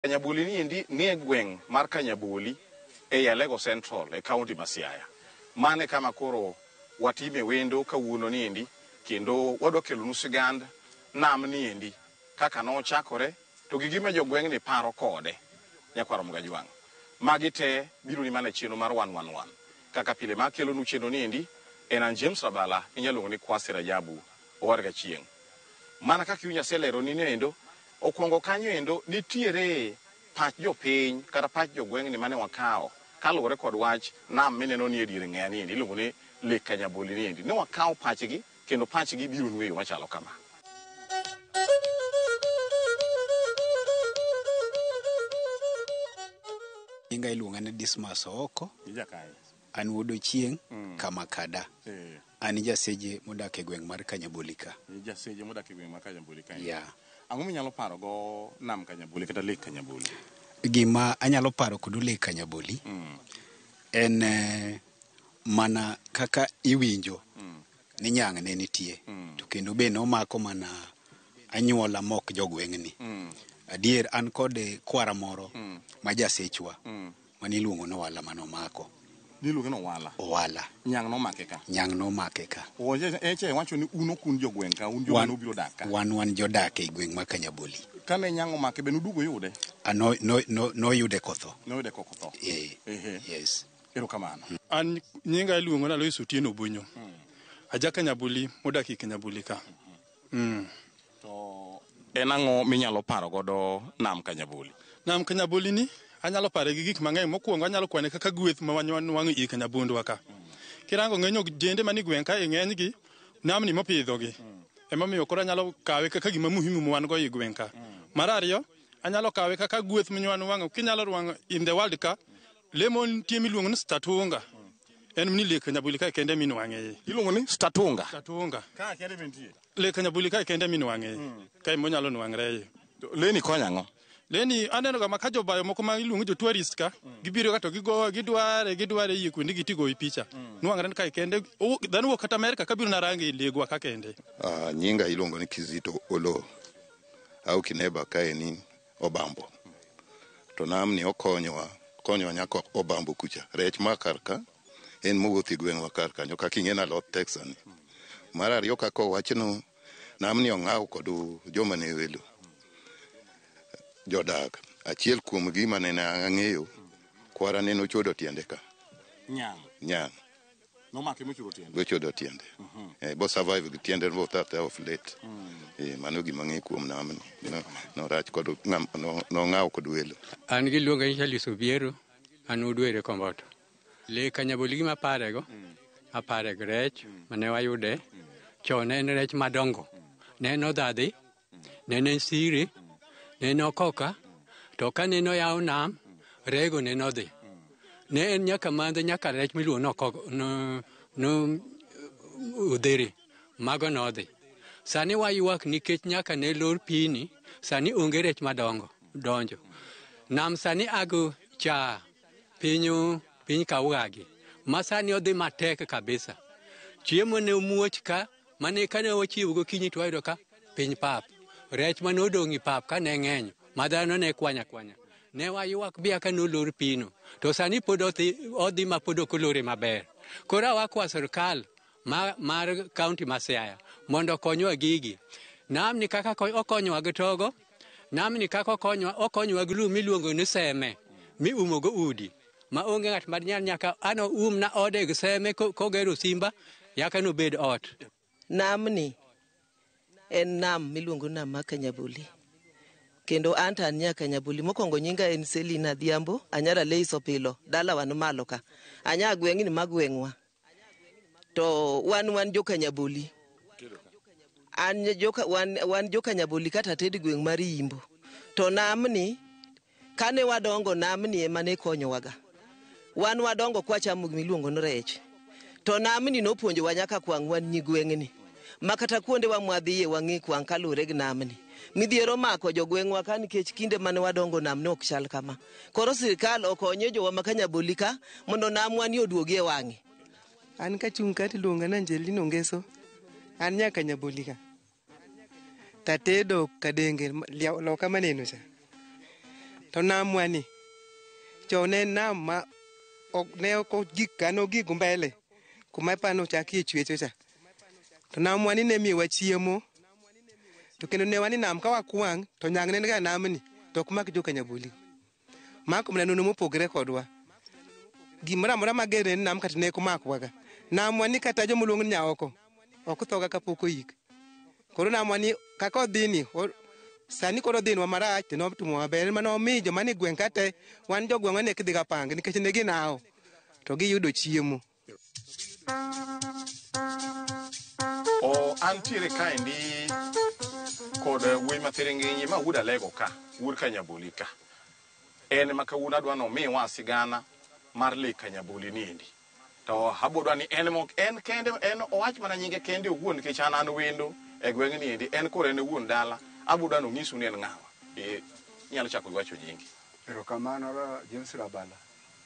Kanyaboli ni endi nie gweng' mar Kanyaboli ei Alego Central e kaunti ma Siaya. Mano e kama koro watime wendo kawuono ni endi kendo wadwa kelonu sigand nam ni endi kaka nochakore to gi gima jogweng'ni paro kode. Nyakwar Mgajwang'. Magi te biro ni mana e chenro mar 111. Kaka pile ma kelonu chenro ni endi en an James Rabala inyalo luongo ni Kwasi Rajabu Owarga Chieng'. Mana kaka iwinjo aseleroni ni endo, okwongo kanyo endo nitiere pach jopiny kata pach jogweng'ni mane wakawo kaluwore kod wach nam mineno ni e dier ng'eya ni endi iluongo ni Lake Kanyaboli ni endi. Ne wakawo pachgi kendo pachgi biro nu e yo machalo kama. Nyinga iluonga ni Dismas Ooko. An wuod Ochieng' Kamakada. An jaseje modak e gweng' mar Kanyaboli ka. Jaseje modak e gweng' mar Kanyaboli ka. Yeah. Ang'o minyalo paro go nam Kanyaboli kata Lake Kanyaboli? Gima anyalo paro kod Lake Kanyaboli en mana kaka iwinjo ni nyang' ne nitie to kendo be nomako mana anyuola mok jogweng'ni. Adier an kod kwara moro ma jasechwa mane iluongo ni Owala manomako. Niluonge ni Owala. Owala. Nyang' nomake ka. Nyang' nomake ka. Eche wacho ni un ok un jogweng' ka, un joma nobiro dak ka. Wan jodak e gweng' ma Kanyaboli. Kane nyang' omake be nuduogo yude? No, no, no, noyude kotho. Noyude kokotho. Eh. Yes. Erokamano. An nyinga iluongo ni Alois Otieno Obonyo. Aja Kanyaboli modak e Kanyaboli ka. To en ang'o minyalo paro godo nam Kanyaboli? Nam Kanyaboli ni anyalo pare gi gik mang'eny. Mokwongo anyalo kwane kaka gweth ma wanwang'o i Kanyabondwa ka. Kirango ng'eny ojende mani gweng' ka e ng'enygi namni mopidhogi. Emomiyo koro anyalo kawe kaka gima muhimu ma wan go e gweng' ka. Mar ariyo, anyalo kawe kaka gweth ma wanwang'o. Kinyalo rwang'o in the world ka, le nitie miluongo ni statunga. En ni Lake Kanyaboli kae kende minwang'e. Iluongo ni statunga. Statunga. Ka kende mintie. Lake Kanyaboli kae kende minwang'e. Kae monyalo nwang're. Leni konyo ang'o? Leni aneno ga ma ka jobayo moko ma iluongo jo tourist ka gibiro ka to gigo gidware gidware yie kuonde gi tigo picha. Nwang're ni kae kende dhano wuok kata Amerika kabiro narange legwa ka kende. Nyinga iluongo ni Kizito Olo au Kineba kae ni Obambo. To namni okonyowa, konyowa nyaka Obambo kucha. Rech ma kar ka en mowuotho e gweng'wa kar kanyo kaka ing'e alot Texas ni. Mar ariyo kaka owachno namni ong'aw kod joma ne welo. Jodak achiel kuom gi mane ang'eyo kwara ne nochodo tiende ka. Nyang'. Nyang'. Nomake mochodo tiende. Bochodo tiende. Bo survive gi tiende bo tho of late. Mano gima ang'eyo kuom namni. Norach kod nong'aw kod welo. An giluonga ni Charles Obiero, an wuod Were Komboto. Lake Kanyaboli gima aparego, apare gi rech mane wayude. Chon ne en rech madongo. Ne en odhadhi, ne en siri, ne en okoka, to kane noyaw nam, rego ne nodhi. Ne en nyaka mandhe nyaka rech miluongo ni no odhere, mago nodhi. Sani waywak nikech nyaka ne lor pini, sani onge rech madongo donjo. Nam sani ago cha piny Kawagi, ma sani odhi matek kabisa. Chiemo ne omuoch ka, mane kane wachiewo gokinyi to wayudo ka piny pap. Rech mane odong' e pap ka ne ng'eny, ma dhano ne kwanya kwanya. Ne waywak bia ka nolor pino, to sani pod odhi ma pod ok olore maber. Koro wakwa sirkal mar kaunti ma Siaya mondo okonywa gigi. Namni kaka okonyowa gi togo, namni kaka okonyowa gi lum miluongo ni seme, miumo go udi. Ma onge ng'at ma nyaka ano umna ode gi seme kogero simba, yaka nobed ot. Namni en nam miluongo ni nam mar Kanyaboli. Kendo an to an nya Kanyaboli. Mokwongo nyinga en Selina Adhiambo, anyara Leis Opilo, dalawa ni malo ka. Anya gweng'ni ma gweng'wa. To wan jo Kanyaboli. An joka wan jo Kanyaboli kata ated gweng' mar Yimbo. To namni kane wadongo namni ema ne konyowaga. Wan wadongo kwachamo gimiluongo ni rech. To namni nopuonjowa nyaka kwang' wan nyi gweng'ni. Ma kata kuondewa mwadhiye wang'e kwang' kaluwore gi namni. Midhiero mako jogweng'wa ka nikech kinde mane wadongo nam ne ok chal kama. Koro sirkal okonye jowa ma Kanyaboli ka mondo namwa ni oduogi e wang'e. An kachung' ka tiluonga ni Angelina Ongeso. An nya Kanyaboli ka. Tatedo Kadenge loka maneno cha. To namwa ni chon en nam ma ne ok ogik ka nogigo mbele kuma ipani ochakie chwecho cha. To namwa ni ne miyowa chiemo. To kendo ne wan e nam ka wakwang' to nyang' ne niga e namni to ok mak joka Nyaboli. Mako mana nonro mopogre kodwa. Gimoro amora mager ne nam kata ne ok omakwaga. Namwa ni kata joma oluong ni nyaoko ok thoga kapok oik. Koro namwa ni kaka odhi ni sani koro odhinwa marach to notimo maber. En mane omiyo joma nie gweng' ka te wan jogweng'wa ne kidhi ga pangi nikech ne ginawo to giyudo chiemo. O antiere kaendi kod wuoyi mathiringinyi ma wuod Alego ka, wuod Kanyaboli ka. En ema kawuono adwa ni omiwa sigana mar Lake Kanyaboli niendi. To abodwa ni en mok en kende en owach mana nyinge kende owuon nikech an an wendo e gweng' niendi en koro en e wuon dala abodwa ni ong'isu ni en ng'awa. E, inyalo chako gi wacho nyingi. Erokamano James Rabala.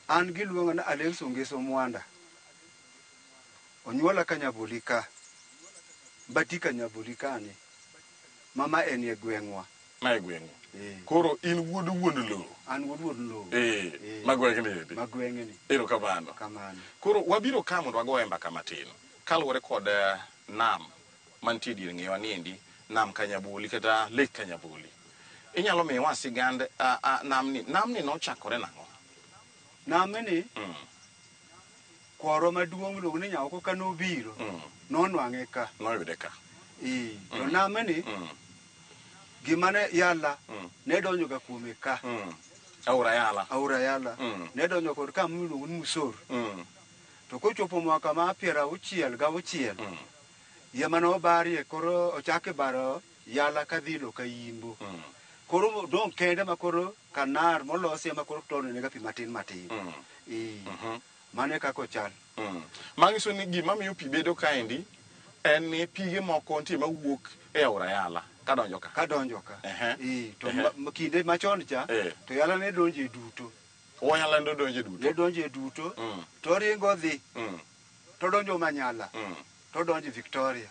An giluonga ni Alex Ongeso Mwanda. Onyuola Kanyaboli ka. Bati Kanyaboli kani. Mama en e gweng'wa. Ma e gweng'u. Eh. Koro in wuod wuon lowo. An wuod wuon lowo. Eh, Eh. ma gweng'ni endi. Ma gweng'ni. Erokamano. Kamano. Koro wabiro ka mondo wagoye mbaka matin kaluwore kod nam mantie e dier ng'ewa niendi, nam Kanyaboli kata Lake Kanyaboli. Inyalo miyowa sigand namni, namni nochakore nang'o? Namni kwaro maduong' iluongo ni Nyaoko ka nobiro nonwang'e ka. Noyude ka. Ee, to namni gima ne yala ne donjo ga kuome ka. Aora Yala. Aora Yala. Ne donjo kod kama iluongo ni Musor. To kochopo mwaka ma 66 yie mane obarie koro ochak ibaro Yala kadhi loka Yimbo. Koro dong' kende ma koro kanar molosi ema koro tono nega pi matin matin. Ee, mano e kaka ochal. Manyiso ni gima miyo pi bedo kaendi en ni pige moko nitie mawuok e aora Yala kadonjo ka. Kadonjo ka. Ee, to kinde machon cha to Yala ne donjo e duto. O Yala ne donjo e duto. Ne donjo e duto. To ringo dhi. To donjo Manyala. To donjo Victoria.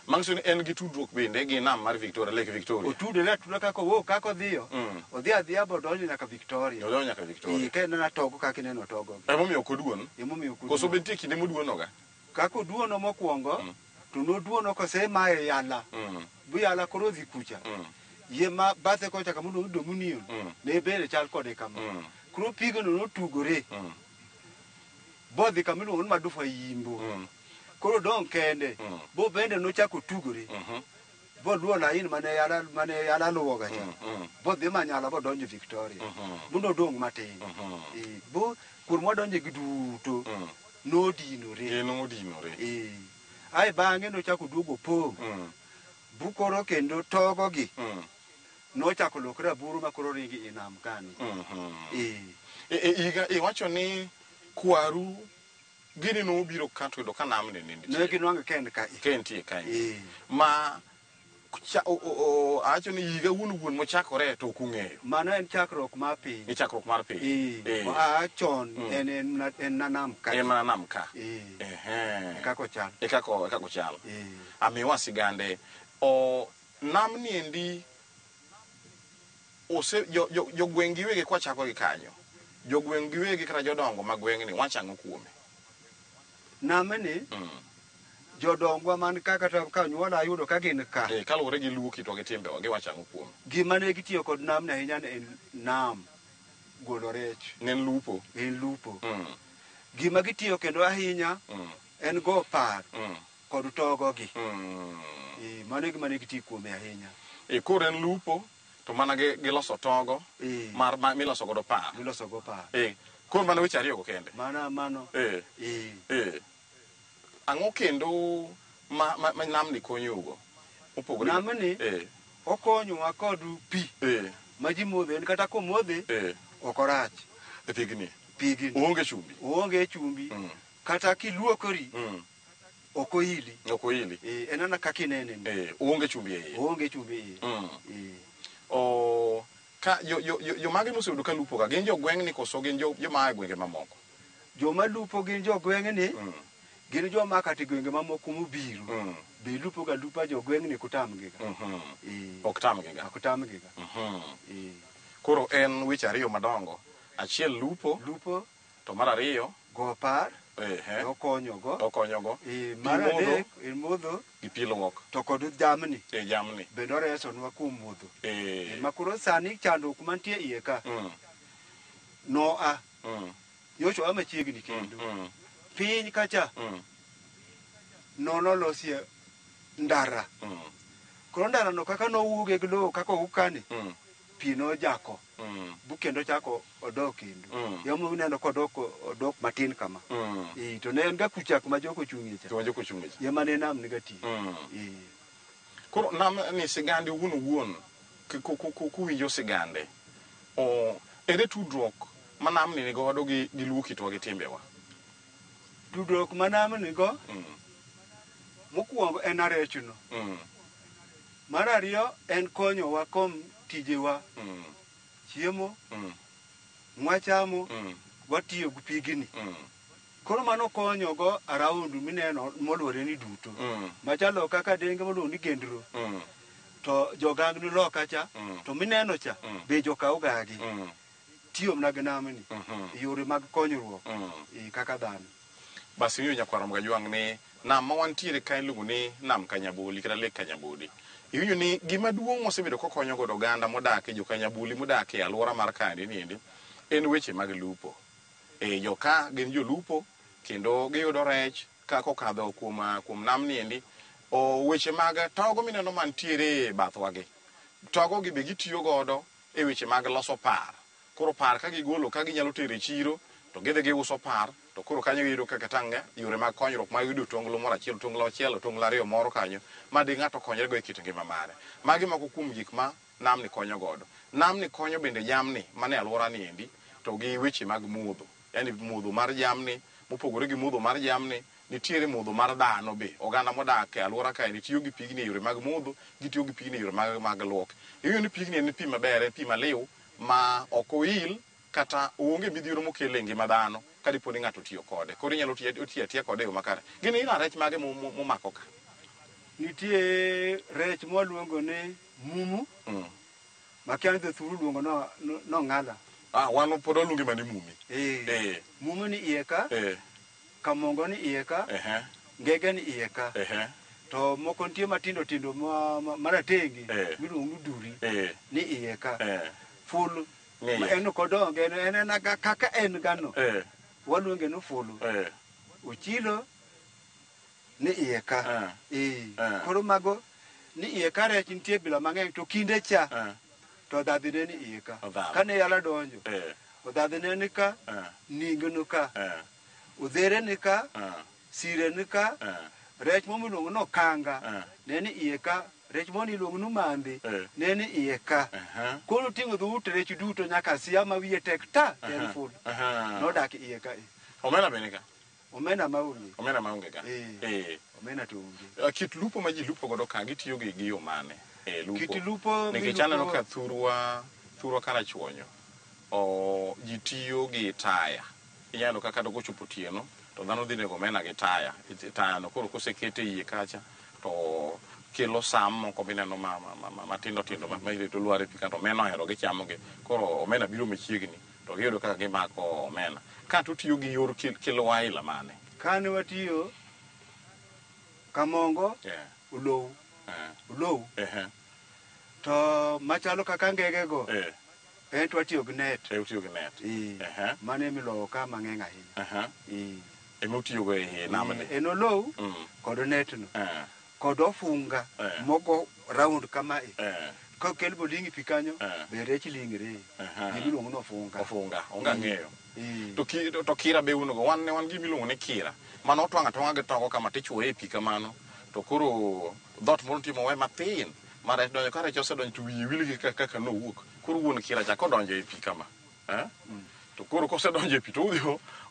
Manyiso ni en gi tudruok bende gi nam mar Victoria, Lake Victoria. Otudore atuda kaka owuok kaka odhiyo. Odhi adhiya bodonjo nyaka Victoria. Odonjo nyaka Victoria. Ee, ka ineno togo kaka ineno togo. Emomiyo ok oduon. Emomiyo ok oduon. Koso be nitie kinde moduonoga? Kaka oduono mokwongo, to noduono kosemaye Yala. Bu Yala koro odhi kucha. Yie ma bathe kocha kama iluongo ni Dominion, ne bende chal kode kama. Koro pigno notugore. Bodhi kama iluongo ni Madufa Yimbo. Koro dong' kende. Bo bende nochako tugore. Boluwo lain mane Yala luwoga cha. Bodhi Manyala bodonjo Victoria. Bu nodong' matin. Bu kur modonje gi duto nodinore. Nodinore. Ae bang'e nochako duogo pong'. Bu koro kendo togo gi. Nochako lokre aburu ma koro ringi e nam kani. Higa iwacho ni kwaru gini nobiro ka to yudo ka namni ne nitie. Ne ginwang'o ka en ka. Ka entie ka. Ma awacho ni higa wuon wuon mochakore to ok ung'eyo. Mano en chakruok mar piny. E chakruok mar piny. Oa chon en na nam ka. En mana nam ka. E kaka ochal. E kaka ochal. Amiwa sigande. O namni endi ose jogweng' giwegi kwachako gi kanyo. Jogweng' giwegi kata jodongo mag gweng'ni wachang'o kuome. Namni jodongwa man ka kata ka nyuola ayudo ka gin ka. Kaluwore gi luo kitwa gi timbewa giwachang'o kuome. Gima ne gitiyo kod namni ahinya ne en nam golo rech. Ne en lupo. En lupo. Gima gitiyo kendo ahinya en go par kod togo gi. Mano e gima ne gitiyo kuome ahinya. Koro en lupo to mana gi loso togo mar miloso godo par. Miloso go par. Koro mano weche ariyo go kende. Mano. Ang'o kendo ma namni konyougo? Opogore. Namni okonyowa kod pi. Ma ji modho en kata komodhe ok orach. E pigni. Pigni. Oonge chumbi. Oonge chumbi. Kata kiluokori ok oili. Ok oili. En ana kaka inene ni. Oonge chumbi e iye. Oonge chumbi e iye. O ka jomage moseyudo ka lupo ka gin jogweng'ni koso gin joma a e gwenge mamoko? Joma lupo gin jogweng'ni. Gin joma kata e gwenge mamoko mobiro. Be lupo ga lupa jogweng'ni ok tamgi ga. Ok tamgi ga. Ok tamgi ga. Koro en weche ariyo madongo. Achiel lupo, Lupo, to mar ariyo go par, ehe, okonyogo. okonyogo. Eh, Pi mar modho adek en modho gi pi luok to kod jamni e jamni. bende oresonwa kuom modho. Eh. Ma koro sani chandruok mantie iye ka noa nyocha oa machiegni kendo. Piny kacha nonolosie ndara. Koro ndara no kaka nowuoge gi lowo kaka owuok kani, pi nojako bu kendo chako odok kendo. Emomiyo uneno kodok odok matin kama. Eh, to ne en ga kucha kuma jok ochung'ie cha. Kuma jok ochung'ie cha. Ema ne nam niga tiyo. Eh. Koro nam ni sigande owuon owuon kuwinjo sigande o ere tudruok ma namni ni godo gi luo kitwa gi timbewa? Tudruok ma nam nigo mokwongo en arechno. Mar ariyo en konyowa kom tijewa, chiemo, mwachamo, watiyo gi pigni. Koro mano konyogo around mineno moluore ni duto. Machalo kaka denge moluongo ni gendro. To jogang ni loka cha, to mineno cha, be jokaw gagi. Tiyo mana gi namni. Yore mag konyruok kaka dhano. Basi iwinjo nyakwar Mgajwang' ni nam ma wantiere ka iluongo ni nam Kanyaboli kata Lake Kanyaboli. Iwinjo ni gima duong' mosebedo kokonyo godo oganda modak e jo Kanyaboli modak e alwora mar kaendi niendi en weche mag lupo. E joka gin jolupo kendo giyudo rech ka kokadho kuom nam niendi. O weche mag togo mineno mantiere e bathwa gi. Togo gi be gitiyo godo e weche mag loso par. Koro par ka gigolo ka ginyalo tero e chiro to gidhi giuso par to koro kanyo giyudo kaka tang' yore mag konyruok mag yudo tonglo moro achiel, tonglo achiel, tonglo ariyo moro kanyo ma di ng'ato konyre go e kit ngima mare. Magi moko kuom gik ma namni konyo godo. Namni konyo bende jamni mane alwora ni endi to gi weche mag modho. Yaani modho mar jamni mopogore gi modho mar jamni nitiere modho mar dhano be. Oganda modak e alwora kaendi tiyo gi pigni e yore mag modho, gitiyo gi pigni e yore mag luok. Iwinjo ni pigni en pi maber, en pi maliw ma ok oil kata onge midhiero mokelo e ngima dhano ka dipo ni ng'ato otiyo kode. Koro inyalo tiyo atiya kode e yo makare. Gin ila rech mage momako ka? Nitie rech mwaluongo ni mumu. Makia ni dhothuru luongo no ng'ala. Ah, wan pod waluonge mana ni mumi. Eh. Mumu ni iye ka. Kamongo ni iye ka. Ngege ni iye ka. To moko nitie matindo tindo maratenge miluongo ni duri ni iye ka. Fulu. En ok odongo, en en kaka en gano. Waluonge ni fulu. Ochilo ni iye ka. Koro mago ni iye ka rech nitie bila mang'eny to kinde cha to odhadhine ni iye ka. Kane yala donjo, odhadhine ni ka, ningo ni ka, odhere ni ka, sire ni ka, rech mo miluongo ni okanga ne ni iye ka, rech mo niluongo ni mambe ne ni iye ka. Koro ting'o dhout rech duto nyaka siya ma wiye tek ta en fulu. Nodak iye ka. Omena be ni ka? Omena maonge. Omena maonge ka. Omena to onge. Kit lupo ma ji lupo godo ka gitiyo gi yo mane? Lupo. Kit lupo nikech aneno ka thurwa Karachuonyo ji tiyo gi taya. Inyalo kaka to kochopo otieno to dhano dhi nego omena gi taya. Taya no koro kosekete iye kacha to kelo sam moko mineno matindo tindo ma irito lwar e pi kato omena ohero gichamo gi. Koro omena biro machiegni to giyudo kaka gimako omena. Ka to tiyo gi yor kelo aila mane? Kane watiyo Kamongo, Olowu. Olowu. To machalo kaka ngege go, en to watiyo gi net. Utiyo gi net. Mano emilowo ka mang'eny ahinya. Ema utiyo go e namni. En olowu kod net no. Kod ofunga mogo round kama e. Kokel boling' pi kanyo, be rech ling're. Gimiluongo ni ofunga. Ofunga, onge ang'eyo. To kira be un go, wan ne wan gima iluongo ni kira. Mano otwang'o atwang'a gi togo kama tichuoye e pi kamano. To koro dhoot moro nitie mowe mathin ma rech donjo. Ka rech osedonjo to wiye wil gi kaka nowuok. Koro wuon kira cha kodonjo e pi kama. To koro kosedonjo e pi to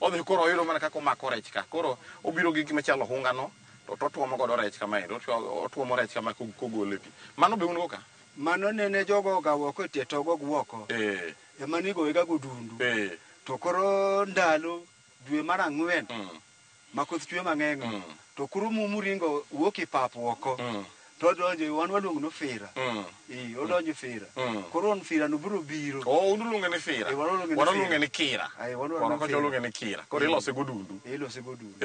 odhi koro oyudo mana kaka omako rech ka. Koro obiro gi gima chalo hunga no to otuomo godo rech kama endo. Otuomo rech kama kogolo e pi. Mano be un go ka? Mano nene jogo ogawo oko e tie togo gi oko. Ema nigoye ga godundu. To koro ndalo dwe mar ang'wen ma koth chwe mang'eny to koro mumu ringo wuok e pap oko. To donjo wan waluongo ni fira. Odonjo fira. Koro on fira no biro biro. Oh, un uluonge ni fira. Wan waluonge ni kira. Ai, wan waluonge ni kira. Koro ilose godundu. Ilose godundu.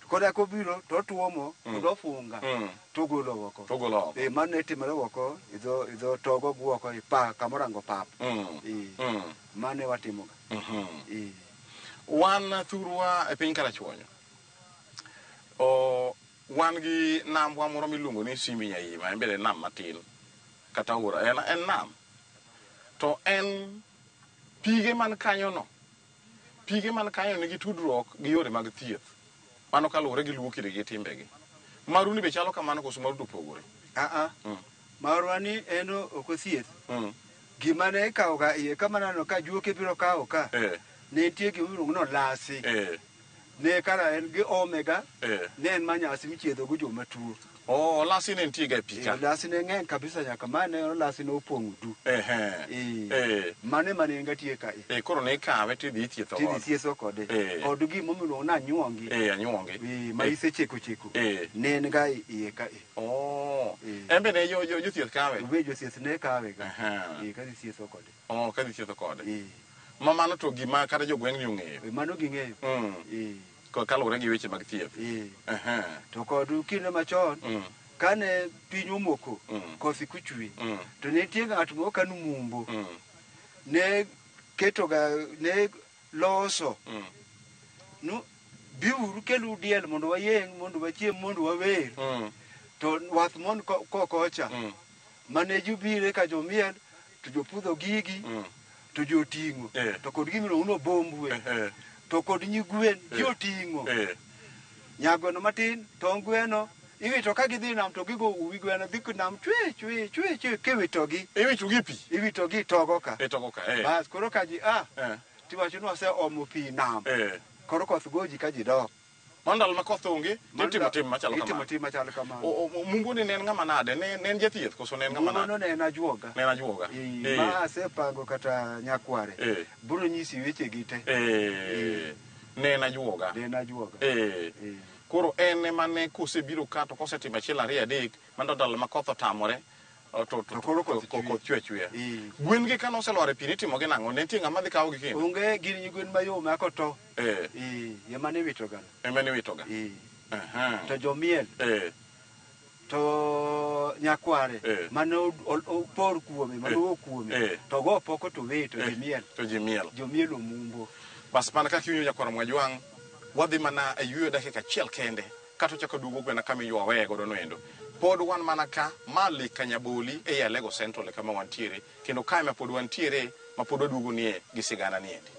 Koro kobiro to tuomo to funga to golo oko. To golo oko. Mano ne timore oko idho togo guoko e pa kamorango pap. Mano e watimoga. Wan thurwa e piny Karachuonyo. Wan gi nambwa moro miluongo ni Simbi Nyaima, en bende nam matin kata aora, en nam. To en pige man kanyo no. Pige man kanyo nigi tudruok gi yore mag thieth. Mano kaluwore gi luo kinde gi timbegi. Maru ni be chalo kamano koso maru to opogore? Marwa ni en ok othieth. Gima ne ikawoga iye kama naneno ka juoke biro kawo ka. Ne nitie gima iluongo ni olasi. Ne kara en gi omega. Ne en manyasi michiedho go joma tuo. Oh, olasi ne nitie ga e pi ka. Olasi ne ng'eny kabisa nyaka mane olasi ne opong'o du. Mane mane en ga tie ka. Koro ne ikawe tidhi ithietho godo. Tidhi ithietho kode. Kod gima miluongo ni anyuongi. Anyuongi. Ma isecheko cheko. Ne en ga iye ka. Oh. En be ne jothieth kawe? Be jothieth ne kawe ga. Kadhi thietho kode. Oh, kadhi thietho kode. Ma mano to gima kata jogweng' ni ong'eyo. Mano ging'eyo. Kaluwore gi weche mag thieth. To kod kinde machon, kane piny omoko, koth kochwe, to ne nitie ng'at moro kanu Mumbo, ne ketoga, ne loso, no biuru kelu diel mondo wayeng', mondo wachiem, mondo wawer. To wath mon kokocha, mane jobire ka jomiel, to jopudho gigi, to joting'o, to kod gimiluongo ni obombwe. To kod nyigwen joting'o. Nyagweno matin, tong' gweno, iwito ka gidhi nam to gigo uwi gweno, dhi nam chwe chwe chwe chwe kiwitogi. Iwitogi pi? Iwitogi togo ka. Togo ka, Bas, koro ka ji tiwacho ni waseomo pi nam. Koro koth goji ka ji dok. Mano ndalo ma koth onge, titimo tim machalo kamano. Itimo tim machalo kamano. Mumbo ni ne en ng'ama nade? Ne en jathieth koso ne en ng'ama nade? Mumbo no ne en ajuoga. Ne en ajuoga. Ma asepango kata nyakware. Biro nyisi weche gi te. Ne en ajuoga. Ne en ajuoga. Koro en ema ne kosebiro ka to kosetimo achiel ariyo adek, mano ndalo ma koth otamore, to koro koth chwe chwe. Gwen gi kane oselwar e pi nitimo gi nang'o? Ne nitie ng'ama dhi kawogi kendo? Onge, gin nyigwen mayom mak oto. Ema ne iwitoga. Ema ne iwitoga. To jomiel. To nyakware mane opor kuome, mane owuok kuome, to go poko to wito jimiel. To jimiel. Jomiel omumbo. Bas mana kaka iwinjo nyakwar Mwajwang', wadhi mana e yueyo dakika achiel kende, kata ochako duogo gwena kama iywaweye godo noendo. Pod wan mana ka, ma Lake Kanyaboli ei Alego Central kama wantiere, kendo kae ma pod wantiere, ma pod waduogo nie gi sigana niendi.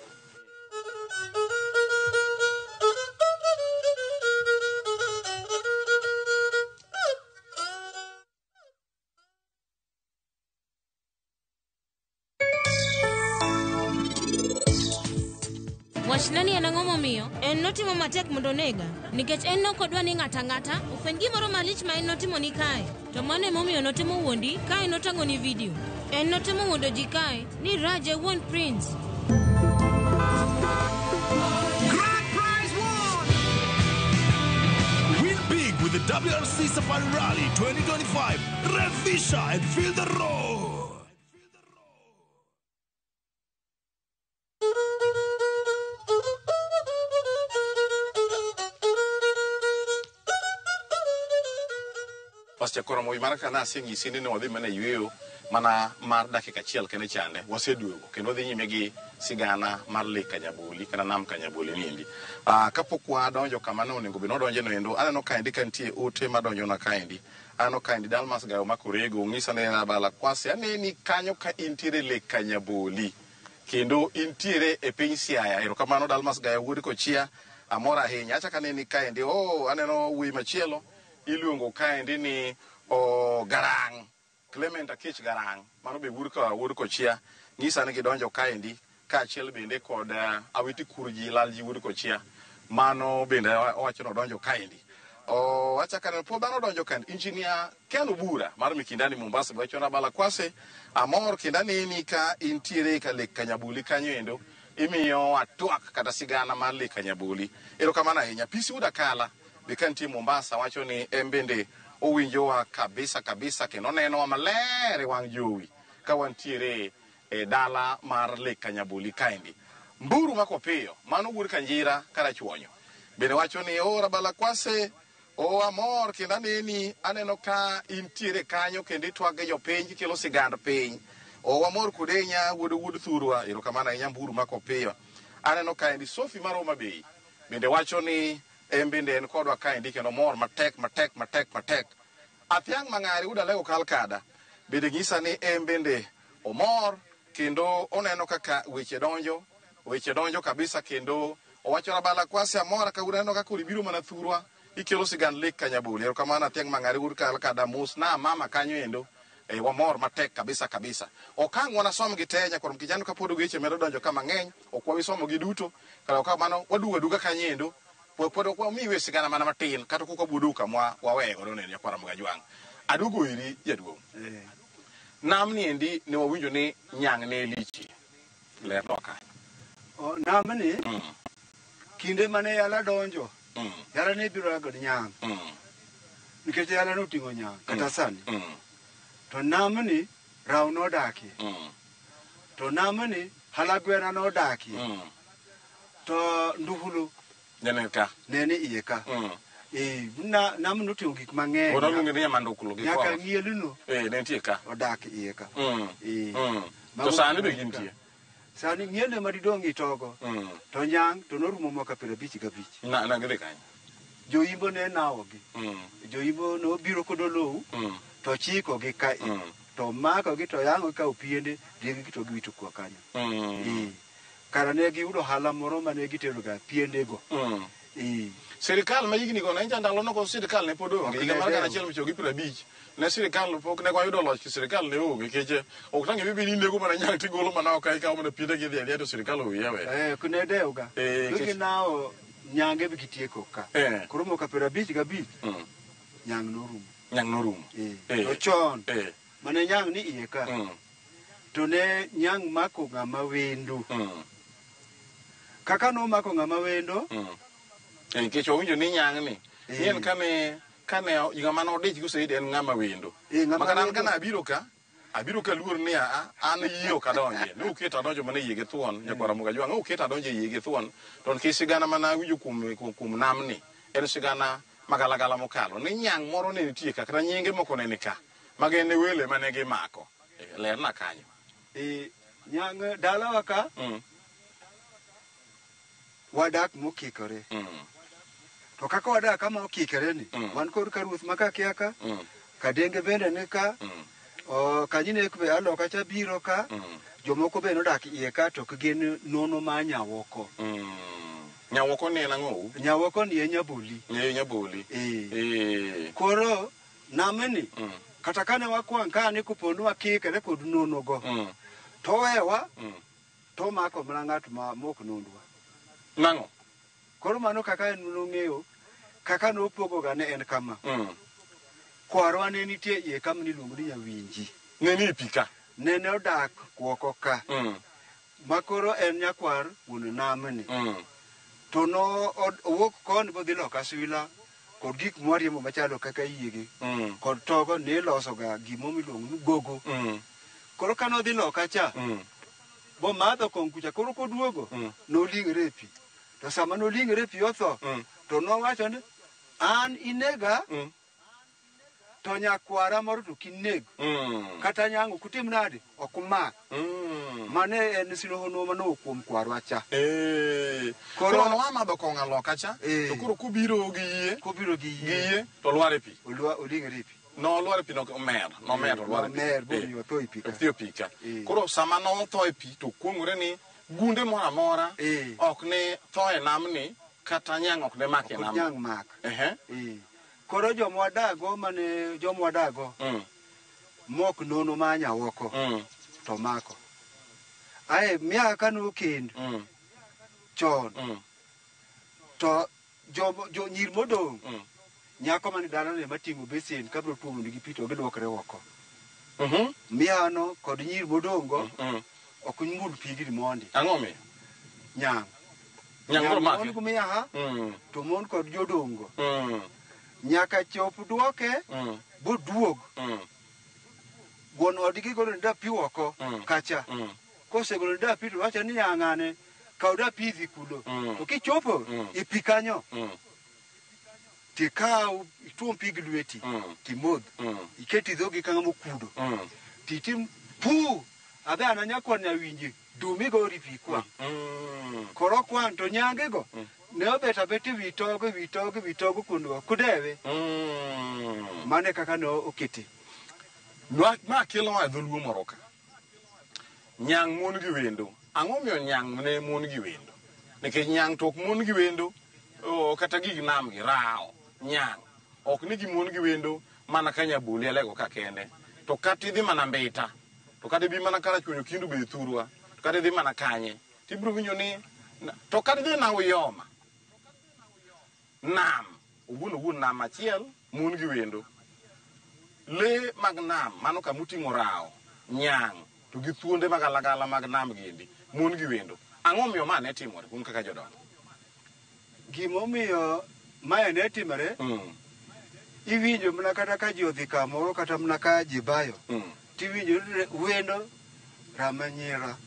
Wachna ni en ang'o momiyo en notimo matek mondo onega, nikech en nokodwa ni ng'ata ang'ata ofweny gimoro malich ma en notimo ni kae. To mano emomiyo notemo wuondi kae notang'oni video. En notemo wuondo ji kae ni Raj e wuon Prince. Grand Prize won! Win big with the WRC Safari Rally 2025. Rev Fisher and feel the roar. Pastor Koro Moi mana kana aseng'isi ni wadhi mana yueyo mana mar dakika achiel kende chande waseduogo kendo wadhi nyime gi sigana mar Lake Kanyaboli kata nam Kanyaboli niendi. Kapok wadonjo kama ne onego bed ni wadonje noendo, aneno kaendi ka nitie ote madonjona kaendi. Aneno kaendi Dalmas Gayo Makorego ng'isa ni Abala Kwasi aneni kanyo ka intiere Lake Kanyaboli kendo intiere e piny Siaya. Erokamano Dalmas Gayo wuod Kochia, amor ahinya. Achako aneni kaendi, aneno wuoyi machielo iluongo kaendi ni Garang, Clement Akech Garang, mano be wuod Kochia, ng'isa ni gidonjo kaendi kaachiel bende kod Awiti Kurji Lalji wuod Kochia, mano bende owacho ni odonjo kaendi. Achako aneno pod dhano odonjo kaendi. Engineer Ken Obura mar Mikindani Mombasa be wacho ni Abala Kwase, amor kendo aneni ka intiere ka Lake Kanyaboli kanyo endo, imiyo twak kata sigana mar Lake Kanyaboli. Erokamano ahinya. Pisi Wuod Akala be ka nitie Mombasa wacho ni en bende Owinjowa kabisa kabisa kendo onenowa maler e wang' jowi ka wantiere e dala mar Lake Kanyaboli kaendi. Mburu mako piyo, mano wuod Kanjira Karachuonyo. Bende wacho ni o Rabala Kwase, o amor kendo aneni, aneno ka intiere kanyo kendo itwak gi jopiny kikelo sigand piny. O wamor kode ahinya wuod wuod thurwa, erokamano ahinya Mburu mako piyo. Aneno kaendi Sophie mar Homa Bay bende wacho ni en bende en kodwa kaendi kendo mor matek matek matek matek. Athiang' Mang'ari wuod Alego Kalkada bende nyisa ni en bende omor kendo oneno kaka weche donjo, weche donjo kabisa kendo owacho Rabala Kwase amora kawuono aneno kaka ibiro mana thurwa ikelo sigand Lake Kanyaboli. Erokamano Athiang' Mang'ari wuod Kalkada, mos na mama kanyo endo. Wamor matek kabisa kabisa. Okang' wanasom gi te nyakwar Mkijano kapod weche medo donjo ka mang'eny, ok wabi somo gi duto. Kata kamano waduogo aduoga kanyo endo. Pod ok wamiwe sigana mana matin kata kok wabuodo kama waweye godo neno nyakwar Ramogi Ajwang'. Aduogo iri jaduong'. Nam ni endi ne wawinjo ni nyang' ne lich. Lernwa kanyo. Namni kinde mane yala donjo, yala ne biro kod nyang'. Nikech yala noting'o nyang' kata sani. To namni raw nodakie. To namni halagwena nodakie. To nduhulu Nene ka. ne ni iye ka. Nam noting'o gik mang'eny. Oda luonge ni nyamandukulu gi Nyaka kwaro. ng'ielno Ne nitie ka. odak iye ka. To sani be gintie. Sani ng'iele madidong' itogo. To nyang' to norumo mwaka 55. Na gidhi kanyo. Joimbo ne nawogi. Joimbo nobiro kod olowu to chikogi ka to makogi to yang'o kawo piende rieggi to giwito kwa kanyo. Kara ne giyudo ohala moro mane giteroga piendego. Sirikal ma higni go ne en ndalo nogo sirikal ne pod onge. Ok Higa ne mar dewo. 1950 ne sirikal pok ne wayudo loch sirikal ne onge nikech ok tang' ibi ni nego mana nyang' tigolo mana oko ikawo mana piende gidhi adhiya to sirikal owiye we. Ok ne dewga. To ginawo nyange bi gitieko ka. Koro mwaka 55 nyang' norumo. Nyang' norumo. To chon mane nyang' ni iye ka. To ne nyang' mako ng'ama wendo. Kaka nomako ng'ama wendo. Nikech wawinjo ni nyang' ni. Ni en kane ng'ama nodich go saidi en ng'ama wendo. Ng'ama Makata an wendo. kana abiro ka luor ni an yie ok adonje. Ne uketo adonjo mana yie gi thuon, nyakwar Ramogi Ajwang', ne uketo adonjo e yie gi thuon. To nikech sigana mana awinjo kuom namni, en sigana magalagala mokalo. Ni nyang' moro ne nitie ka, kata nyinge moko ne ni ka. Ma gin e wele mane gimako. Lerna kanyo. Nyang' dalawa ka, wadak mokikore. To kaka wadak kama okikore ni, wan kod karuoth ma ka kia ka, kadenge bende ni ka, kanyinek be aloka cha biro ka, jomoko be nodak iye ka to ok gin nono ma nyawoko. Nyawoko ni en ang'o? Nyawoko ni en Nyaboli. Ni Nyaboli. Koro namni, kata kane wakwang' ka ni kopo ni wakikore kod nono go, to wewa, to mako mana ng'at ma mok nondwa. Nang'o? Koro mano kaka en nong'eyo, kaka nopogoga ne en kama. Kwarwa ne nitie iye kama niluongo ni Nyawinji. Ne ni e pi ka? Nene odak kuoko ka. Ma koro en nyakwar wuon namni. To no owuok koni bodhi loka Swila kod gik mwariembo machalo kaka yiegi. Kod togo nilosoga gimo miluongo ni gogo. Koro kane odhi loka cha, bomadho kong' kucha, koro koduogo, noling're e pi. To sama noling're e pi otho, to nowacho ni, an inega, to nyakwara moro to kineg. Kata nyang' ok utim nade, ok umak. Mane en silohono mano kuom kwarwa cha. Koro noamadho kong'o aloka cha, to koro kobiro gi yie, kobiro gi yie, to olwar e pi. Oling're e pi. Nolwar e pi, nomer, nomer, olwar e pi. Nomer, bomiyo otho e pi ka. Otho e pi ka. Koro sama notho e pi, to kuong'ore ni gunde moro amora ok ne tho e namni, kata nyang' ok ne mak e Ok namni. nyang' mak. Koro joma wadago mane joma wadago mok nono ma nyawoko to mako. Ae miaka kane okend chon to jo nyiri modong' nyako mane dalane ema ting'o besen kabiro tuomo nigi pi to giluokre oko. Miano kod nyiri modong' go ok mul pigni mondi. Ang'o miyo? Nyang'. Nyang' biro make. Mon gi miaha to mon kod jodongo. Nyaka chop duoke boduog. Wuon odgi golo ni dapi oko kacha. Kosegolo ni dapi to wacho ni yang'ane kaw dapi idhi kulo. To kichopo e pi kanyo tikaw ituom pi gi lweti timodh. Iket i dhogi ka ng'ama okudo. Titim pu abe an anyakwar nyawinji dum igori pi ikwang'. Koro okwang' to nyangego ne obet abeta e wi togo, e wi togo, e wi togo kuondgo kudewe. Mano e kaka ne okete. Ma kelowa e dholuo moro ka. Nyang' mon gi wendo. Ang'o miyo nyang' ne mon gi wendo? Nikech nyang' to ok mon gi wendo kata gig nam gi rawo. Nyang' ok ni gi mon gi wendo mana ka Nyaboli Alego ka kende. To kata idhi mana Mbita, to kata ibi mana Karachuonyo Kindu be thurwa, to kata idhi mana kanye, tibiro winjo ni to kata idhi na Uyoma. Nam, owuon owuon nam achiel mon gi wendo. Le mag nam, mano kama oting'o rawo, nyang', to gi thuonde magalagala mag nam giendi, mon gi wendo. Ang'o miyo ma ne timore un kaka jodongo? Gimomiyo mae ne timore, iwinjo mana kata ka ji odhi kamoro kata mana ka ji bayo, tiwinjo ni wendo ramanyira.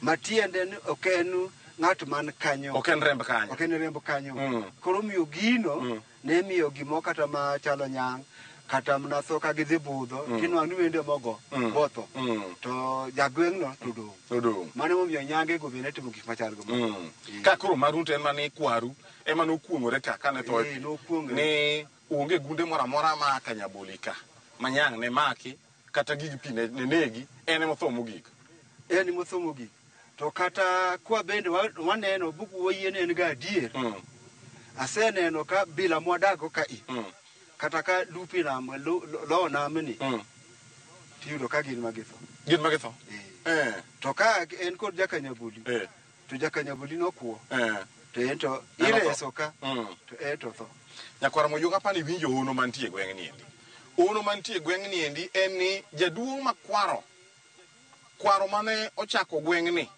Matiende ni ok en ng'at man kanyo. Ok en remb kanyo. Ok en remb kanyo. Koro miyo gino ne miyo gimo kata machalo nyang' kata mana tho ka gidhi budho tinwang'o ni wende mogo botho to jagweng'no to odong'. Mano emomiyo nyange go bende timo gik machal go. Ka koro maru to en mana kwaru ema nokuong'ore ka kane tho e pi. Ni onge gunde moro amora ma ka Nyaboli ka ma nyang' ne maki kata gig pi ne negi en ema otho mogik. En ema otho mogik. To kata kwa bende waneno buk wayie ni en ga adier. Aseneno ka bila mwadago ka i. Kata ka lupi nam lowo namni tiyudo ka gin magitho. Gin magitho? To ka en kod jakanyaboli to jakanyaboli nokwo to en to ireso ka to en to tho. Nyakwara Moyuga apani iwinjo hono mantie e gweng' ni endi. Hono mantie e gweng' ni endi en ni jaduong' ma kwaro kwaro mane ochako gweng'ni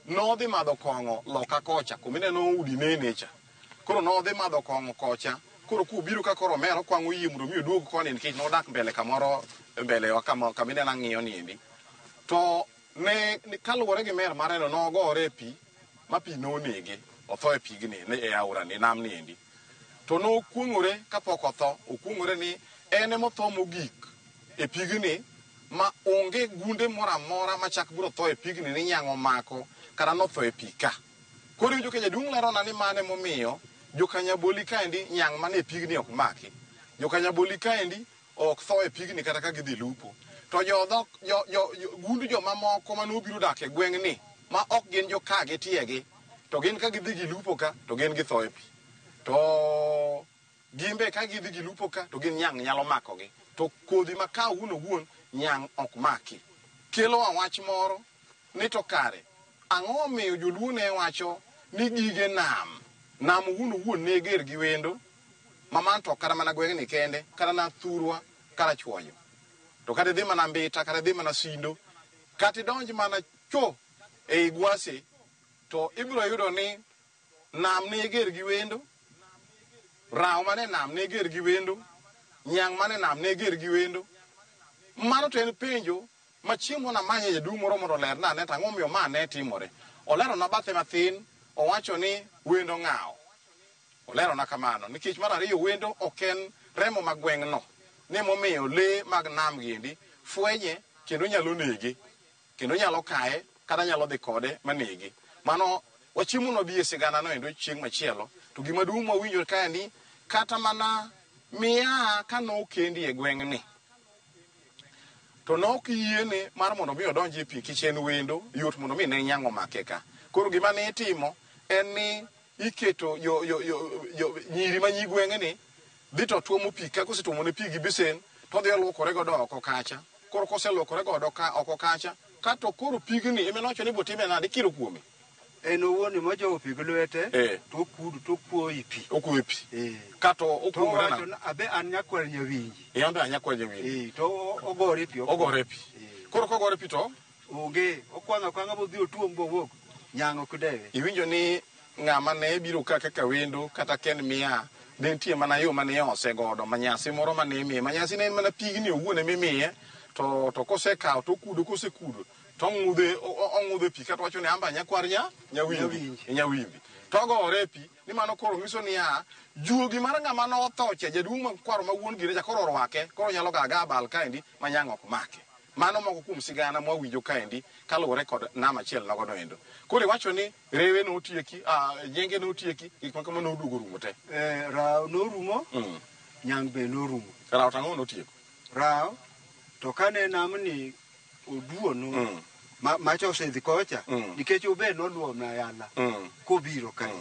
nodhi madho kong'o loka kocha kumineno udi nene cha. Koro nodhi madho kong'o kocha koro kobiro ka koro omer okwang'o yie mondo mi oduog koni nikech nodak mbele kamoro mbele wa kama kamineno ang'iyo ni endi. To ne kaluwore gi mer mare no nogore e pi ma pi nonege otho e pigni e aora ni nam ni endi. To nokuong'ore kapok otho okuong'ore ni en emotho mogik e pigni ma onge gunde moro amora machak biro tho e pigni ni nyang' omako kata notho e pi ka. Koro iwinjo ka jaduong' lerona ni mano emomiyo jokanyaboli kaendi nyang' mane pigni ok maki. Jokanyaboli kaendi ok tho e pigni kata ka gidhi lupo. To gund jomamoko manobiro dak e gweng'ni ma ok gin joka gi tiegi to gin ka gidhi gilupo ka to gin githo e pi. To gimbe ka gidhi gilupo ka to gin nyang' nyalo makogi. To kodhi ma ka owuon owuon nyang' ok maki. Kelowa wach moro ni to kare ang'o omiyo joluo ne wacho ni gige nam nam owuon owuon ne ger gi wendo ma man to kata mana gweng'ni kende kata na thurwa Karachuonyo to kata idhi mana Mbita kata idhi mana Sindo kata idonj mana cho ei Gwase to ibiro yudo ni nam ne ger gi wendo, rawo mane nam ne ger gi wendo, nyang' mane nam ne ger gi wendo. Mano to en penjo ma chieng' moro namanye jaduong' moro mondo olerna ane to ang'o momiyo ma ne timore. Olerona bathe mathin, owacho ni wendo ng'awo. Olerona kamano nikech mar ariyo wendo ok en remo ma gweng'no ne momiyo lee mag nam giendi fwenye kendo nyalo nege kendo nyalo kaye kata nyalo dhi kode manege. Mano wachiemo nwabi e sigana no endo chieng' machielo. To gima duong' mwawinjo kae ni kata mana miaha kanokendi e gweng'ni to nok yiene mar mondo mi odonj e pi kich en wendo yot mondo mi ne nyang' omake ka. Koro gima ne itimo en ni iketo nyiri ma nyi gweng'ni dhi to tuomo pi ka kosetuomo ne pi gi besen to odhi oluokore godo oko kacha. Koro koseluokore godo ka oko kacha kato koro pigni ema nowacho ni botime nade ikiro kuome. En owuon ema ojowo pi gi lwete to okudo to okuoyo i pi. Okuoyo pi. Kato okuong'ore To owacho abe an nyakwar nyawinji. An be an nyakwar nyawinji. To ogore pi. Ogore pi. Koro kogore pi to? Onge, okwang'o akwang'a bodhi otuom bowuog. Nyang' ok dewe. Iwinjo ni ng'ama ne biro ka kaka wendo kata ken miya Ne nitie mana yo mane iose godo, manyasi moro mane imiye. Manyasi ne en mana pigni owuon emimiye, to kosekawo to okudo, kosekudo to ong'udhe pi kata wacho ni amba nyakwar nyawimbi. Nyawimbi. To ogore e pi, ni mano koro nyiso niya, juogi mar ng'ama notho cha, jaduong' makwaro ma wuon gire cha koro orwake, koro nyalo ga aga abal kaendi ma nyang' ok make. Mano moko kuom sigana mwawinjo kaendi kaluwore kod nam achiel nogono endo. Koro iwacho ni rewe notieki, jenge notieki, gik ma kamano noduogo rumo te. Rawo norumo, nyang' be norumo. Rawo to ang'o notieko? Rawo, to kane namni oduono, macha osedhi kocha, nikech obe noluwo na yala, kobiro kae.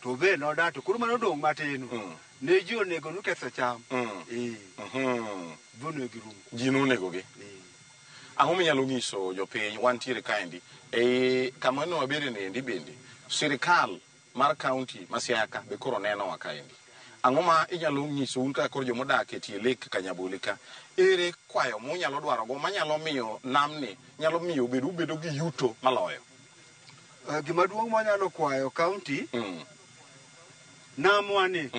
To obe nodato, koro mano odong' matin. Ne ji onego noketho cham. Bonego rumo. Ji nonego gi. Ang'o minyalo nyiso jopiny wantiere kaendi e kama ne wabede niendi bende sirikal mar kaunti ma Siaya ka be koro nenowa kaendi. Ang'o ma inyalo nyiso un kaka koro jomodak e tie lake Kanyaboli ka? Ere kwayo munyalo dwarogo manyalo miyo namni nyalo miyo ubedo gi yuto maloyo? Gima duong' mwanyalo kwayo kaunti, namwa ni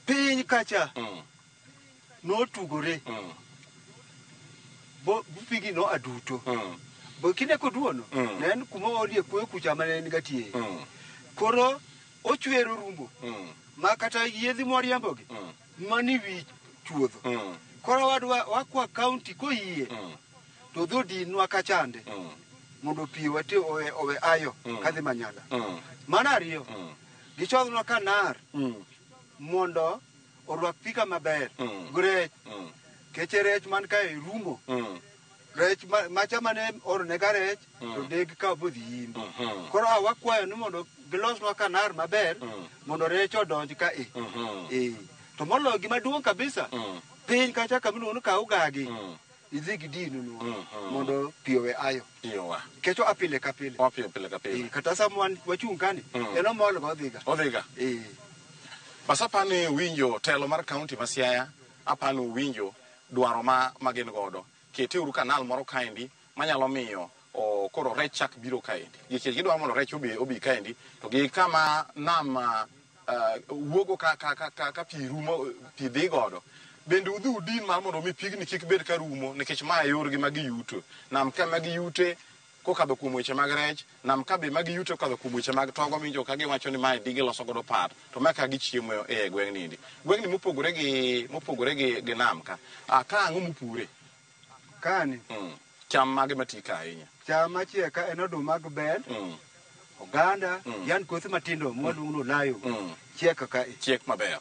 piny kacha notugore bo pigi no aduto. Bo kinde koduono, ne en kuma olie kuoyo kucha mane en gatie. Koro ochwero rumo ma kata yiedhi mwariembogi mani wi chuodho. Koro wadwa wakwa kaunti koyie to dhi odinwa kachande mondo pi wate owe ayo kadhi Manyala. Mar ariyo, gichodhnwa kanar mondo orwak pi ka maber gi rech. Keche rech man kae rumo. Rech macha mane oronega rech to neg ka bodhi yimbo. Koro wakwayo ni mondo gilosnwa kanar maber mondo rech odonj ka e. To moloyo gima duong' kabisa, piny kacha kamiluongo ni Kaugagi, idhi gidinunwa mondo pi owe ayo. Nikech oa pile ka pile. Oa pile ka pile. Kata sama wan wachung' kani, en omol ga odhiga. Odhiga. Bas apani winjo telo mar kaunti ma Siaya, apani winjo dwaro ma gin godo. Keteuru kanal moro kaendi manyalo miyo koro rech chak biro kaendi. Nikech gidwaro mondo rech obi kaendi, to gi kama nam wuogo ka pi rumo, pi dhi godo. Bende udhi udin mar mondo mi pigni kik bed ka rumo, nikech ma e yorgi ma giyuto. Nam ka ma giyute kokadho kuom weche mag rech, nam ka be ma giyuto kokadho kuom weche mag togo minjo ka giwacho ni mae giloso godo pat, to ma ka gichiemo e gweng' niendi. Gweng'ni mopogore gi nam ka. Ka ang'o mupure? Kani. Cham mage mati ka ahinya? Cham machiek ka en oduma gi bel, oganda, yan kothe matindo mwaluongo ni olayo, chiek ka e. Chiek maber.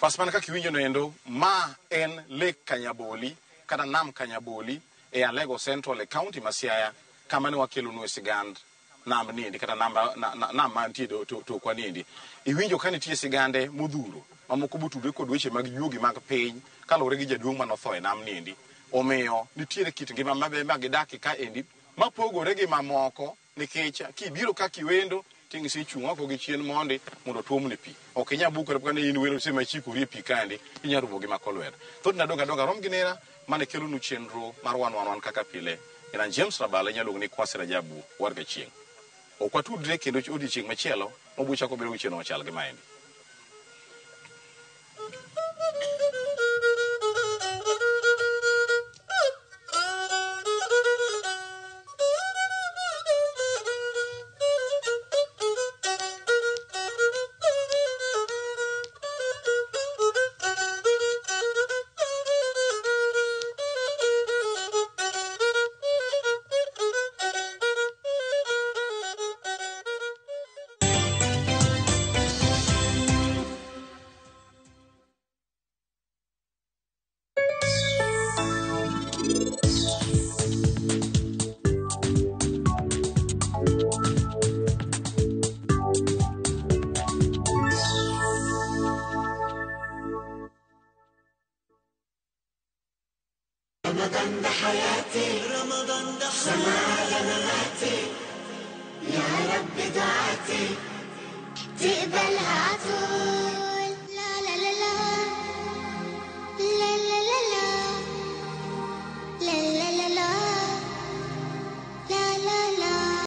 Bas mana kaka iwinjo noendo, ma en Lake Kanyaboli kata Nam Kanyaboli e Alego Central e kaunti ma Siaya, kama ne wakelonu e sigand nam niendi kata nam mantie tokwa niendi. Iwinjo ka nitie sigande modhuro mamoko botudore kod weche mag juogi mag piny kaluwore gi jaduong' manotho e nam niendi. Omiyo nitiere kit ngima maber ma gidake ka endi mapogore gi mamoko, nikech kibiro ka kiwendo ting'isi ichung' oko gi chien mondi mondo tuomni pi. Ok inyal bukore ka ne in wendo sema ichikori e pi kaendi, inyalo rumo gi mako lwedo. Thothne adong' adonga rom gi nera mane kelonu chenro mar wan wan wan kaka pile. En James Rabala, inyalo luongo ni Kwasi Rajabu war ga chieng'. Ok watudre kendo odiochieng' machielo mabiro chako bedo gi chenro machal gi maendi. رمضان ده حياتي، رمضان ده حياتي، يا رب دعاتي تقبل.